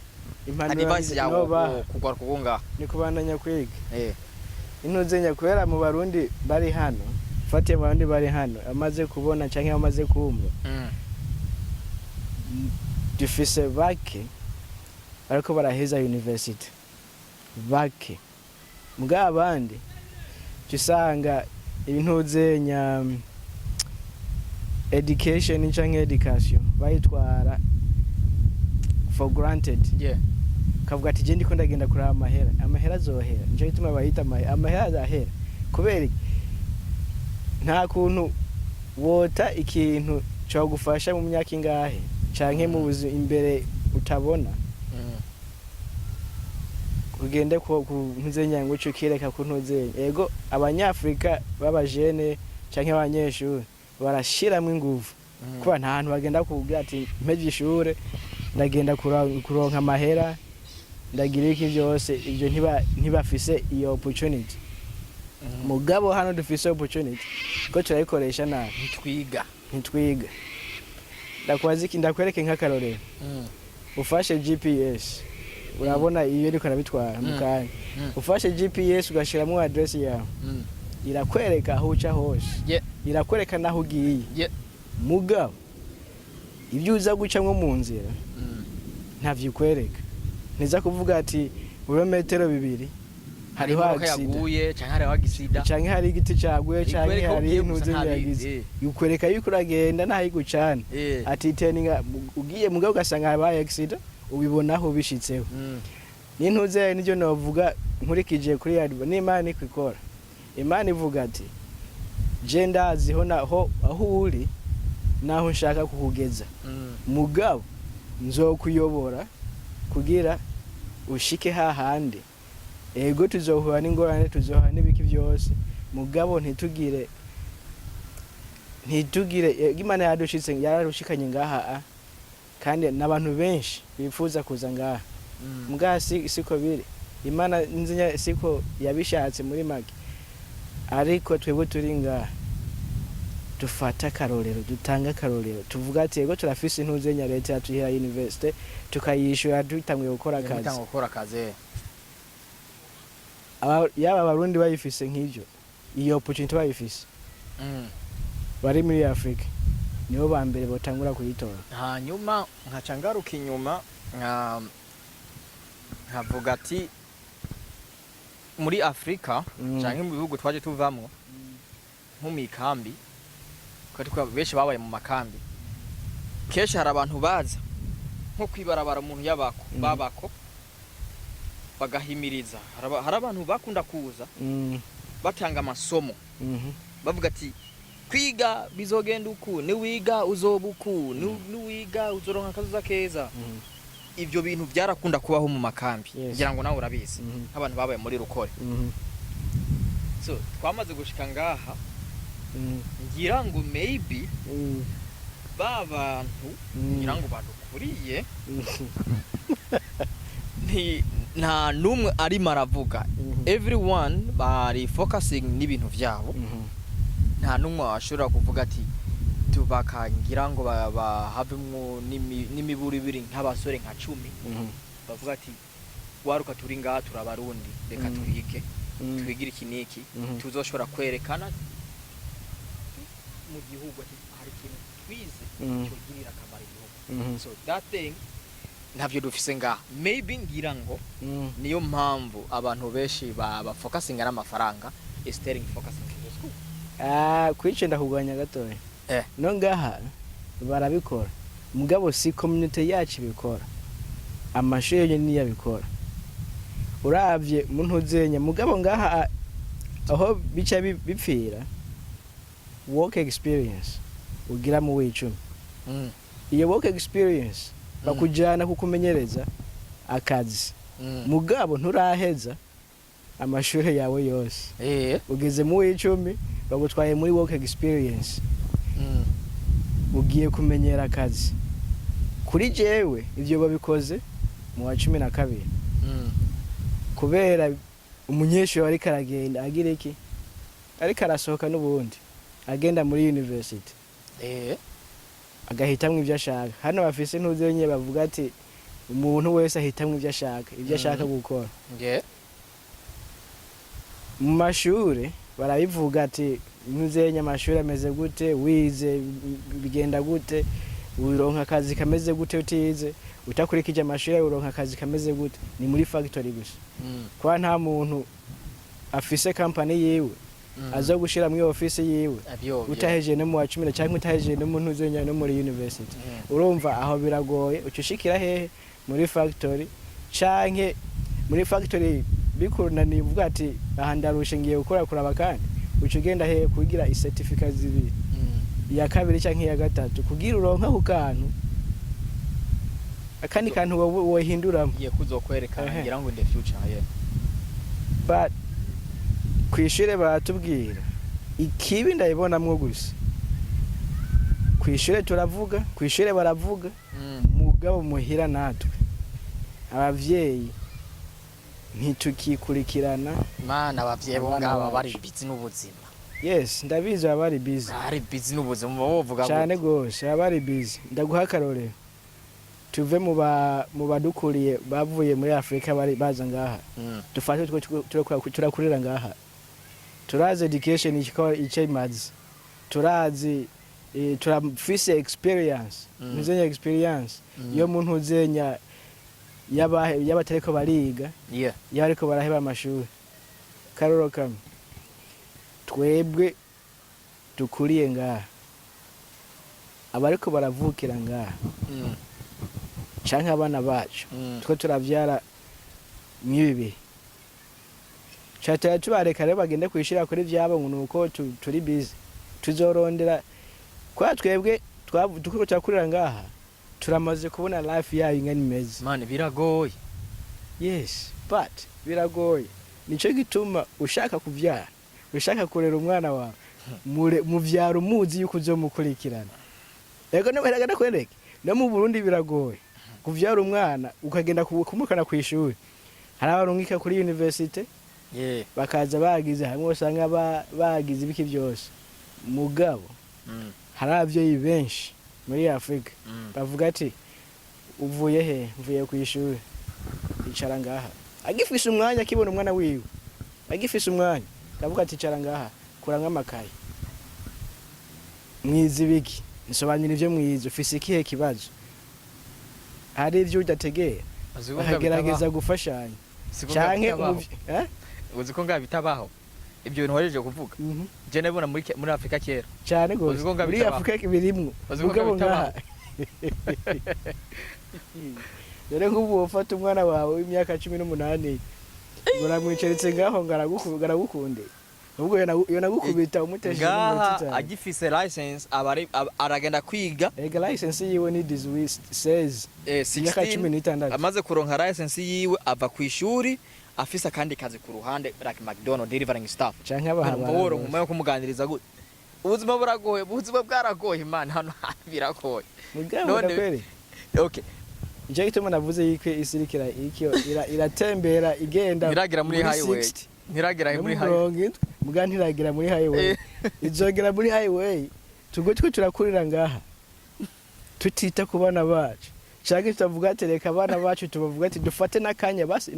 impanuro Advice yawe nobaha kugwaruko rw'ungaha? Ni kubandanya kwiga. Intuzenya kubera mu Barundi bari hano, fatiye mu Barundi bari hano amaze kubona canke amaze kumva, dufise bake bariko baraheza university, bake. Mugabo abandi jya usanga ibintuzenya education canke education bayitwara for granted. Kavuga ati: "Je ndiko ndagenda kuraba amahera, amahera azohera." Nico gituma bayita amahera. Amahera azahera kubera iki? Nta kuntu wota ikintu cogufasha mu myaka ingahe canke mu buzima imbere utabona, ugende ku ntuzenya ngo uce ukireka ku ntuzenya. Ego, Abanyafrika b'abajene canke abanyeshuri barashiramwo inguvu, kuba nta hantu bagenda kugira ati: "Mpeje ishure, ndagenda kuronka amahera, ndagira iki." Byose ibyo ntibafise iyo opportunity. Mugabo hano dufise opportunity ko turayikoresha nabi. Ntitwiga. Ntitwiga. Ndakwaza iki, ndakwereke nk'akarorero. Ufashe GPS, urabona iyo ariko arabitwara mu kanya. Ufashe GPS ugashyiramo address yawe, irakwereka aho uca hose, irakwereka n'aho ugiye. Mugabo ibyo uza gucamwo mu nzira ntavyo ikwereka. Ntiza kuvuga ati: "Ibirometero 2 hariho imodoka accident." Yaguye canke hariho accident. Canke hari igiti caguye, canke Ikwereka aho hari ugiye gusa intuze nta bindi. yagize. Ikwereka yuko uragenda naho igucana, ati teninga ugiye, mugabo ugasanga habaye accident, ubibonaho ubishitseho. N'intuze nibyo novuga nkurikije kuri ya n'Imana iko ikora. Imana ivuga ati: "Je ndaziho naho aho uri naho nshaka kukugeza, mugabo nzokuyobora kugira ushike hahandi." Ego, tuzohura n'ingorane, tuzohura n'ibiki byose, mugabo ntitugire ego, Imana yadushitse, yararushikanye ngaha kandi n'abantu benshi bifuza kuza ngaha. Mbwa siko biri. Imana nzinya siko yabishatse muri make. Ariko twebwe turi ngaha dufata akarorero, dutanga akarorero, tuvuga ati: "Yego, turafise intuzenya, leta yatuhira university, tukayishura dutanguye gukora akazi." Gutanga gukora akazi. Yaba Abarundi bayifise nk'ivyo, iyo opportunity bayifise, bari muri Afrika nibo ba mbere botangura kuyitora. Hanyuma nkaca ngaruka inyuma, nkavuga ati muri Afurika canke mu bihugu twaje tuvamwo, nko mu ikambi, kuko benshi babaye mu makambi, kenshi hari abantu baza nko kwibarabara, umuntu yabako, babako bagahimiriza. Hari abantu bakunda kuza batanga amasomo, bavuga ati: "Kwiga bizogenda uku, niwiga uzoba uku, niwiga uzoronka akazoza keza." Ibyo bintu byarakunda kubaho mu makambi. Ngira ngo nawe urabizi, nk'abantu babaye muri Rukore. So twamaze gushika ngaha, ngira ngo maybe ba bantu, ngira ngo badukuriye, nta n'umwe arimo aravuga. Everyone bari focusing n'ibintu vyabo. Nta n'umwe washobora kuvuga ati tubakangira ngo bahavemwo n'imiburo ibiri, nk'abasore nka 10 bavuga ati: "Waruka turi ngaha, turabarundi, reka twige, twigire iki n'iki, tuzoshobora kwerekana mu gihugu ati hari ikintu twize cyogirira akamaro igihugu." So that thing ntavyo dufise ngaha. Maybe ngira ngo niyo mpamvu abantu benshi ba focusinga n'amafaranga instead focusing to the school. Ah, kwice ndakugwanya gatoya. No ngaha barabikora. Mugabo si community yacu ibikora, amashuri yonyene niyo abikora. Uravye mu ntuzenya, mugabo ngaha aho bica bipfira, work experience ugira mu w'icumi, iyo work experience bakujana kukumenyereza akazi, mugabo nturaheza amashuri yawe yose. Ugeze mu w'icumi, bagutwaye muri work experience, ugiye kumenyera akazi. Kuri jewe ivyo babikoze mu wa 12, kubera umunyeshuri ariko aragenda agira iki, ariko arasohoka n'ubundi agenda muri university, agahitamwo ivyo ashaka. Hano bafise intuze nye bavuga ati umuntu wese ahitamwo ivyo ashaka, ivyo ashaka gukora. Mu mashure barabivuga ati ntuzenya amashuri ameze gute, wize bigenda gute, uronka akazi kameze gute, utize utakurikije amashuri uronka akazi kameze gute. Ni muri factory gusa, kuba nta muntu afise company yiwe aza gushira muri office yiwe utahejeje no mu wa 10 cyangwa utahejeje no mu ntuzenya no muri university. Urumva aho biragoye. Uca ushikira hehe? Muri factory, canke muri factory bikunaniye uvuga ati aha ndarushe, ngiye gukora kuraba, kandi uca ugenda hehe? Kugira icertificate zibiri, iya kabiri canke iya gatatu, kugira uronke ako kantu, akandi kantu wohinduramo. Ngiye kuzokwerekana ngira ngo in the future, yeah. But kw'ishure baratubwira ikibi ndabibonamwo gusa. Kw'ishure turavuga, kw'ishure baravuga, mugabo muhira natwe abavyeyi ntitukikurikirana. Mana, abavyeyi bo Abana ngaba bacu. bari busy n'ubuzima. Yes, ndabizi, baba bari busy. Bari busy n'ubuzima, wovuga Cyane gute? gose baba bari busy. Ndaguha akarorero, tuve mu badukuriye bavuye muri Afurika bari baza ngaha, dufate two turakurira ngaha, turazi education icyo imaze, turazi, turafise experience, ntuzenya experience iyo muntu uzenya y'abatariko bariga, iyo ariko baraheba amashuri. Karoro kamwe, twebwe dukuriye ngaha, abariko baravukira ngaha canke abana bacu, two turavyara mw'ibi bihe, catera tubareka rero bagende kwishira kuri vyabo ngo nuko turi busy. Tuzorondera kwa twebwe turiko turakurira ngaha, turamaze kubona life yayo ingene imeze. Man, biragoye. Yes, but biragoye. Nico gituma ushaka kuvyara, ushaka kurera umwana wawe, muvyara umuzi yuko uzomukurikirana. Ego, no erega ndakwereke, no mu Burundi biragoye kuvyara umwana ukagenda kumukana kw'ishuri. Hari abarungika kuri university, bakaza bagize hamwe, usanga bagize ibiki byose, mugabo hari abavyeyi benshi muri Afurika bavuga ati uvuye he? Mvuye ku ishuri, icara ngaha. Agifise umwanya, akibona umwana wiwe agifise umwanya, akavuga ati icara ngaha, kura nk'amakaye, mwize ibiki, nsobanura ivyo mwize, ufise ikihe kibazo, hari ivyo udategera, Uzi ko ngaha bakagerageza bitabaho. gufashanya. Si ko ngaha Canke bitabaho. eh? Uzi ko ngaha bitabaho ibyo bintu wahejeje kuvuga? Je nabibona muri Afurika kera. Cane gose. Uzi ko ngaha Muri bitabaho. Afurika birimwo. Uzi ko Mugabo bitabaho. ngaha rero, nk'ubu wofata umwana wawe w'imyaka 18, uramwicaritse ngaho ngo aragukunde, ubwo yonagukubita umutesheje Ngaha n'iminota 5. agifise license aba aragenda kwiga. Ega license yiwe ni 18, 16, imyaka 16. 16. Amaze kuronka license yiwe, ava ku ishuri afise akandi kazi ku ruhande, like McDonald delivering stuff. Canke abahabara Urumva woronka bose. umwanya wo kumuganiriza gute? Ubuzima buragoye, ubuzima bwaragoye, Imana, hano biragoye. Mugabo ndakwereka, nico gituma navuze yuko isi iriko iratembera igenda Ntiragera muri highway. 60. Ntiragera No muri mu highway. 70, muga ntiragera muri highway. Izogera muri highway tugwe twe turakurira ngaha tutita ku bana bacu, canke tutavuga ati reka abana bacu tubavuga ati dufate n'akanya basi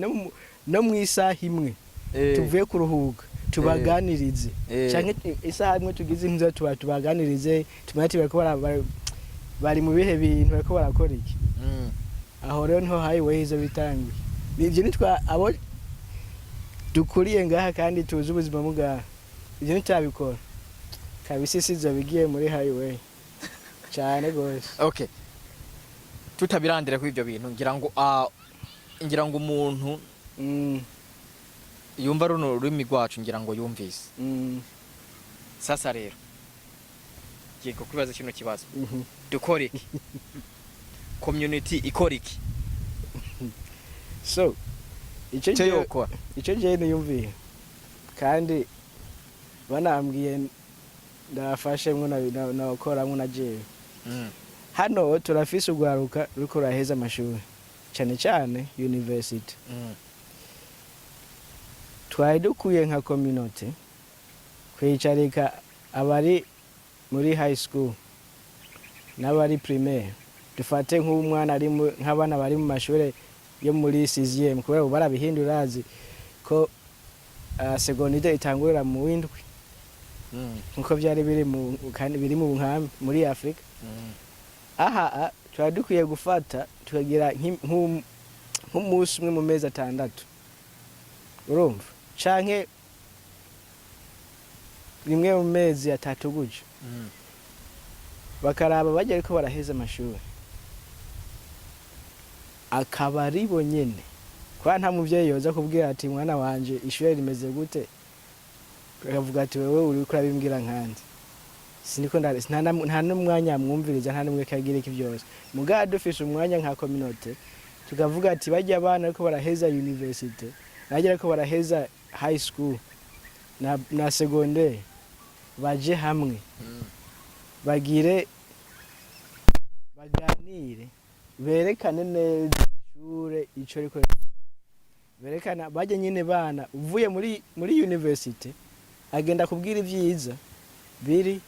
no mu isaha imwe tuvuye kuruhuka tubaganirize, canke isaha imwe tugize inzu tubaganirize, tumenye ati bariko bari mu bihe bintu, bariko barakora iki. Aho rero niho highway izo bitanguye. Ivyo nitwa abo dukuriye ngaha kandi tuzi ubuzima bwaha, ivyo ntitabikora kabisa, isi izoba igiye muri highway cane gose. Okay. Tutabirandira kuri ibyo bintu, ngira ngo umuntu yumva runo rurimi rwacu, ngira ngo yumvise. Sasa rero ngiye kukwibaza kino kibazo: dukora iki? Community ikora iki? So icyo icyo yokora. Icyo ngewe niyumviye kandi banambwiye ndafashemwo nakoramwo na jewe, hano turafise urwaruka ruriko ruraheza amashuri, cyane cyane university. Twari dukwiye nka community kwicarika abari muri high school n'abari primaire. Dufate nk'umwana ari nk'abana bari mu mashuri yo muri 6e, kubera ubu barabihindura, urazi ko secondaire itangurira mu w'indwi, nkuko byari biri mu kandi biri mu nkambi muri Afrika. Aha twari dukwiye gufata tukagira nk'umunsi umwe mu mezi 6, urumva, canke rimwe mu mezi 3 gutyo, bakaraba bajya ariko baraheza amashuri, akaba ari bo nyene, kubera nta muvyeyi yoza kubwira ati: "Mwana wanje, ishure rimeze gute?" Akavuga ati: "Wewe uriko urabimbwira nkandi siniko nta n'umwanya mwumviriza, nta n'umwe kagira iki byose." Mugabo dufise umwanya nka communauté, tukavuga ati bajya abana ariko baraheza university, bajya ariko baraheza high school na secondaire, baje hamwe, bagire baganire, berekane neza ishure ico riko berekana. Bajya nyine bana uvuye muri university agenda kubwira ibyiza biri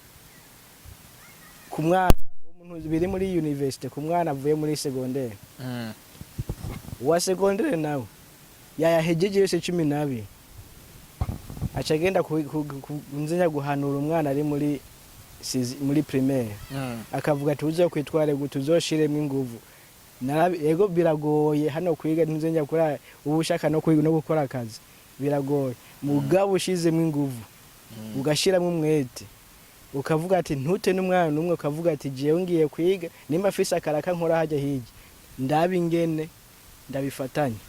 ku mwana w'umuntu biri muri university ku mwana avuye muri secondaire. Uwa secondaire nawe yayahejeje yose 12, aca agenda nzenya guhanura umwana ari muri primaire, akavuga ati: "Uzokwitware gute, uzoshiremo inguvu." Yego, biragoye hano kwiga, ntuzenya kuri uba ushaka no kwiga no gukora akazi, biragoye. Mugabo ushizemo inguvu, ugashiramo umwete, ukavuga ati ntute n'umwana n'umwe, ukavuga ati jewe ngiye kwiga, nimba afise akaraka nkora hajya hirya, ndaba ingene ndabifatanya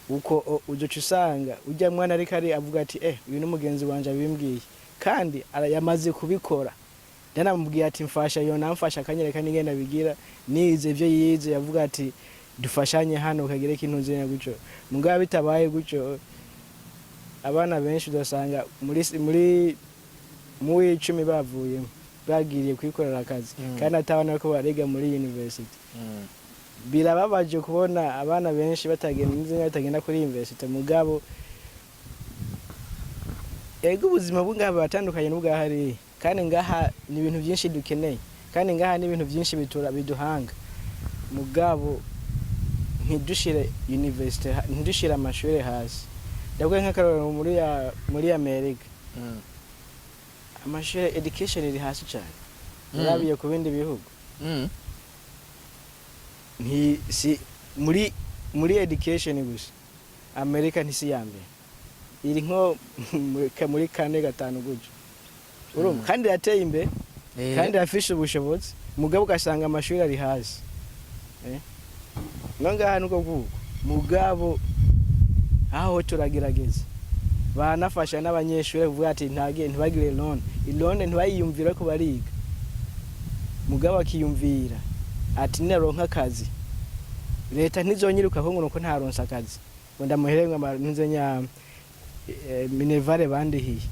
uko uzoca usanga ujya mwana ariko ari avuga ati: "Uyu ni mugenzi wanje abimbwiye kandi yamaze kubikora." Ndanamubwiye ati: "Mfasha," yo namfasha akanyereka n'ingene abigira, nize ivyo yize, yavuga ati dufashanye hano ukagire ikintu nzenya gutyo. Mugabo bitabaye gutyo, abana benshi udasanga muri mu w'icumi bavuyemo bagiriye kwikorera akazi, kandi atabana ko bariga muri university. Birababaje kubona abana benshi batagenda nzenya batagenda kuri university. Mugabo ego, ubuzima bw'ngaha buratandukanye n'ubwa hariya, kandi ngaha ni ibintu byinshi dukeneye, kandi ngaha ni ibintu byinshi bitura biduhanga. Mugabo ntidushire university ntidushire amashuri hasi. Ndavuga nk'akarorero muri Amerika, amashuri, education iri hasi cyane urabiye ku bindi bihugu. Nti si muri education gusa, Amerika ntisi ya mbere, iri nko muri kane, gatanu gutyo, urumva? Kandi irateye imbere, kandi irafishe ubushobozi, mugabo ugasanga amashuri ari hasi. No ngaha niko kuko, mugabo aho turagerageza, banafasha n'abanyeshuri kuvuga ati ntage ntibagire loan, i loan ntibayiyumvire ko bariga, mugabo akiyumvira ati naronka akazi, leta ntizonyiruka ko ngo nuko ntaronse akazi ngo ndamuhere ngo ntuze nya minerval bandihiye.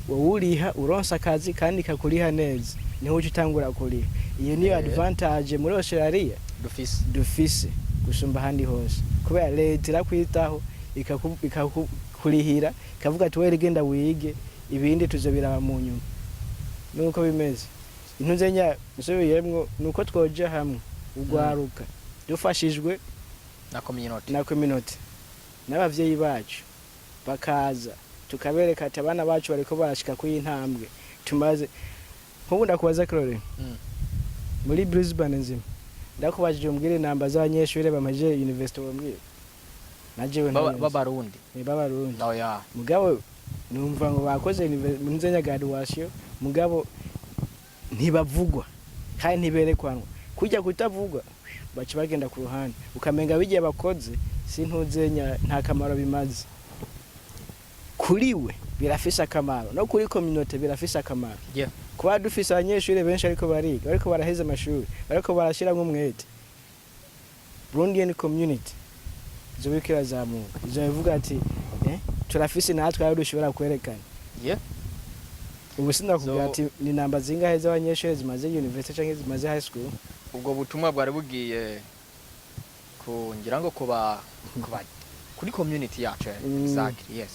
Wowe uriha uronse akazi kandi kakuriha neza, niho uca utangura kuriha. Iyo niyo advantage muri Australia dufise. Dufise gusumba ahandi hose, kubera leta irakwitaho, ikakurihira, ikavuga ati: "Wewe genda wige, ibindi tuzobiraba mu nyuma." Nuko bimeze. Intuze nya nsubiyemwo, nuko twoja hamwe ugwaruka dufashijwe na community, na community n'abavyeyi bacu, bakaza tukabereka ati abana bacu bariko barashika kuri iyi ntambwe tumaze. Nk'ubu ndakubaza Claude, muri Brisbane nzima, ndakubajije umbwire inamba z'abanyeshuri bamaze university, wambwira najewe ntayo nzi. B'abarundi? Ni b'Abarundi. Oya. Mugabo numva ngo bakoze nzenya graduation, mugabo ntibavugwa kandi ntiberekwanwa. Kujya kutavugwa, baca bagenda ku ruhande, ukamenga bigiye bakoze sintuzenya, nta kamaro bimaze. Kuri we birafise akamaro, no kuri communauté birafise akamaro. Kuba dufise abanyeshuri benshi ariko bariga, bariko baraheza amashuri, bariko barashiramwo umwete, Burundian community izoba iriko irazamuka, izoba ivuga ati turafise natwe ayo dushobora kwerekana. Ubu sinakubwira ati ni namba zingahe z'abanyeshuri zimaze university canke zimaze high school. Ubwo butumwa bwari bugiye ku ngira ngo kuba kuri community yacu. Exactly, yes.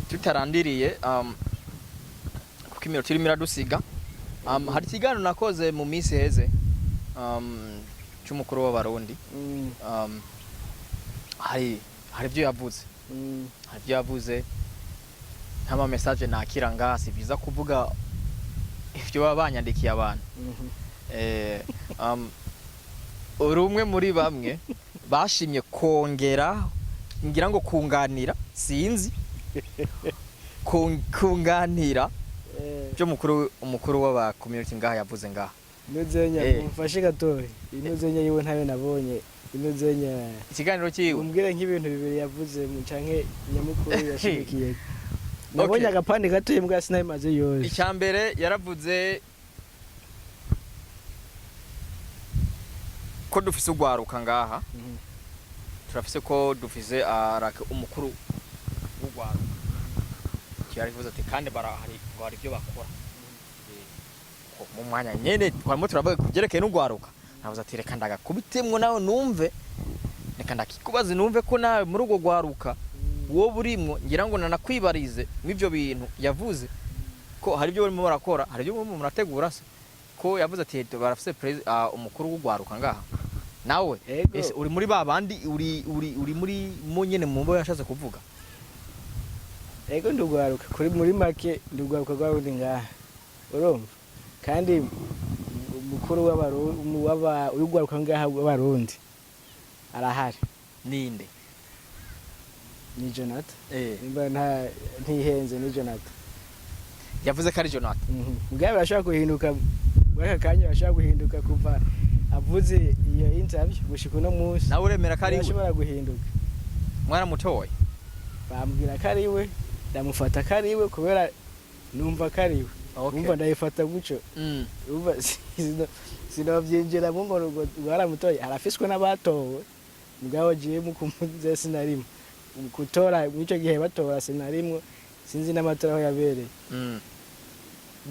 Tutarandiriye, kuko iminota irimo iradusiga, hari ikiganiro nakoze mu minsi heze cy'umukuru w'Abarundi. Hari ibyo yavuze, hari ibyo yavuze nk'ama message nakira ngaha. Si byiza kuvuga ibyo baba banyandikiye abantu. Uri umwe muri bamwe bashimye kongera, ngira ngo kunganira, sinzi, kunganira byo umukuru w'aba community ngaha yavuze ngaha. Inuzenya, mumfashe gatoya, inuzenya yiwe ntayo nabonye, inuzenya. Ikiganiro cyiwe. Umbwire nk'ibintu bibiri yavuze mu canke nyamukuru yashimikiye. Nabonye agapande gatoya mbwa sinabimaze yose. Icya mbere yaravuze ko dufise ugwaruka ngaha. Turafise ko dufise arake umukuru w'ugwaruka. Yaravuze ati kandi barahari, ngo hari ibyo bakora. Ko mu mwanya nyene twarimo turavuga ku byerekeye n'ugwaruka, navuze ati reka ndagakubitemwo nawe numve, reka ndakikubaze numve ko nawe muri urwo gwaruka wowe urimwo, ngira ngo nanakwibarize mw'ivyo bintu yavuze ko hari ibyo barimo barakora, hari ibyo barimo murategura se, ko yavuze ati barafise umukuru w'ugwaruka ngaha nawe. Ego. Ese uri muri ba bandi, uri muri mo nyene mu bo yashatse kuvuga? Ego, ndugwaruka. Kuri muri make ndugwaruka rw'Abarundi ngaha, urumva? Kandi umukuru w'urwaruka ngaha w'Abarundi arahari. Ninde? Ni Jonathan. Nimba ntihenze ni Jonathan. Yavuze ko ari Jonathan. Mugabo birashobora guhinduka muri aka kanya, birashobora guhinduka kuva avuze iyo interview gushika uno munsi. Nawe uremera ko ari we? Birashobora guhinduka. Mwaramutoye? Bambwira ko ari we, ndamufata ko ari we kubera numva ko ari we. Umva, ndayifata gutyo. Umva, sinovyinjiramo ngo rwaramutoye, arafiswe n'abatowe. Mugabo jewe mukumuze sinarimwe gutora mw'ico gihe batora, sinarimwo, sinzi n'amatora aho yabereye.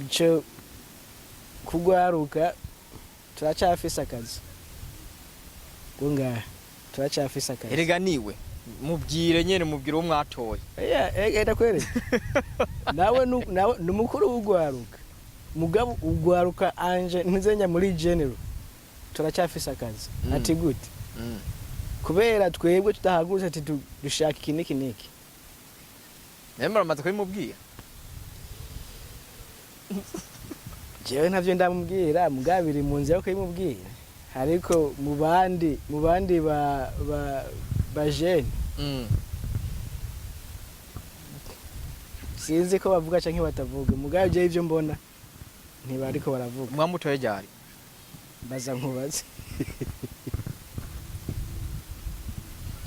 Ico kugwaruka turacafise akazi, ngo ngaha turacafise akazi. Erega niwe mubwire nyene, mubwire uwo mwatoye. Oya, ndakwereka nawe nawe ni umukuru w'ugwaruka, mugabo ugwaruka anje ntuzenya muri general turacyafise akazi. Ati gute? Kubera twebwe tudahagurutse ati dushaka iki n'iki n'iki. Nawe muramaze kubimubwira? Jewe ntavyo ndamubwira, mugabo biri mu nzira yo kubimubwira, ariko mu bandi ba jeune sinzi ko bavuga canke batavuga, mugabo jewe ivyo mbona ntibariko baravuga. Mwamutoye ryari? Mbaza nkubaze.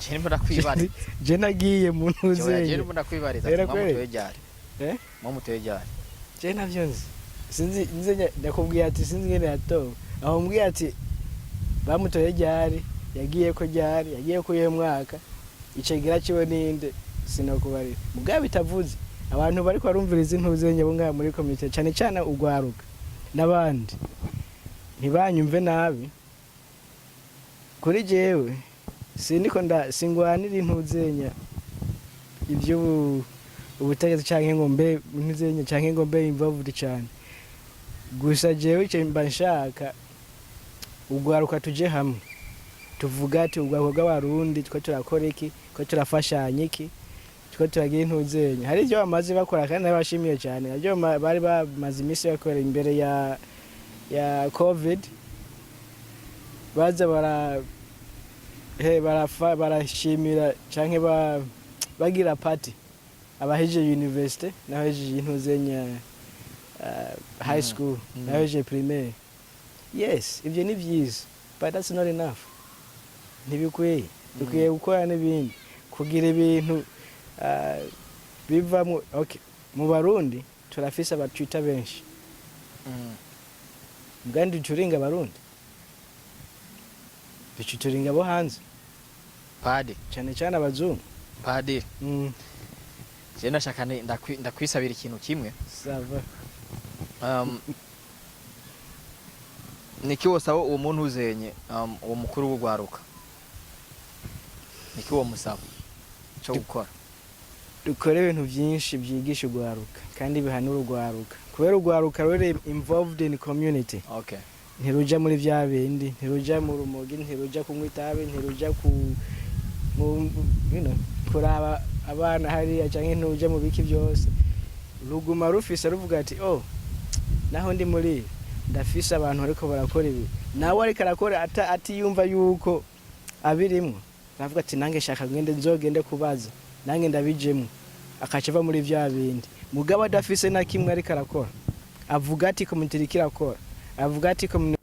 Je ndimo ndakwibariza. Je nagiye mu Je ntuzenye. ndimo ndakwibariza. Era Ati mwamutoye kweli? ryari? Eh? Mwamutoye ryari? Je navyo nzi, sinzi nze ndakubwiye ati sinzi ngene yatowe, aho mbwiye ati bamutoye ryari, yagiye ko ryari, yagiye ko uyu mwaka, icegera ciwe ninde, sinokubarira. Mugabo bitavuze abantu bariko barumviriza intuzenye bo ngaha muri komite, cane cane ugwaruka n'abandi, ntibanyumve nabi. Kuri jewe sindiko nda singwanira intuzenya ibyo ubutegetsi canke ngo mbe ntuzenya canke ngo mbe involved cane. Gusa jewe ico mba nshaka, ugwaruka tuje hamwe tuvuga ati ugwaruka bw'Abarundi two turakora iki, two turafashanya iki, two turagira intuzenya. Hari ibyo bamaze bakora kandi nabashimiye cyane, nabyo bari bamaze iminsi bakora imbere ya COVID, baza bara he barafa barashimira canke bagira party abahejeje university n'abahejeje intuzenya high school n'abahejeje primaire. Yes, ibyo ni byiza, but that's not enough, ntibikwiye. Dukwiye gukora n'ibindi kugira ibintu bivamo. Okay, mu Barundi turafise abatwita benshi. Mbwandi ducuringa Abarundi, ducuturinga abo hanze. Padi. Cyane cyane abazungu. Padiri, je ndashaka ndakwisabira ikintu kimwe. Ça va. Niki wosaba uwo muntu uzenye, uwo mukuru w'urwaruka, niki wo musaba cyo gukora? Dukore ibintu byinshi byigisha urwaruka kandi bihanura urwaruka, kubera urwaruka ruri involved in community. Ntiruja muri bya bindi, ntiruja mu rumogi, ntiruja kunywa itabi, ntiruja ku mu, kuraba abana hariya, canke ntiruja mu biki byose. Ruguma rufise ruvuga ati: "Oh, naho ndi muri ibi, ndafise abantu bariko barakora ibi." Nawe ariko arakora atiyumva yuko abirimwo, aravuga ati: "Nange shaka ngende, nzogende kubaza, nange ndabijemwo," akaca ava muri vya bindi. Mugabo adafise na kimwe ariko arakora, avuga ati: "Community iriko irakora," avuga ati: "Community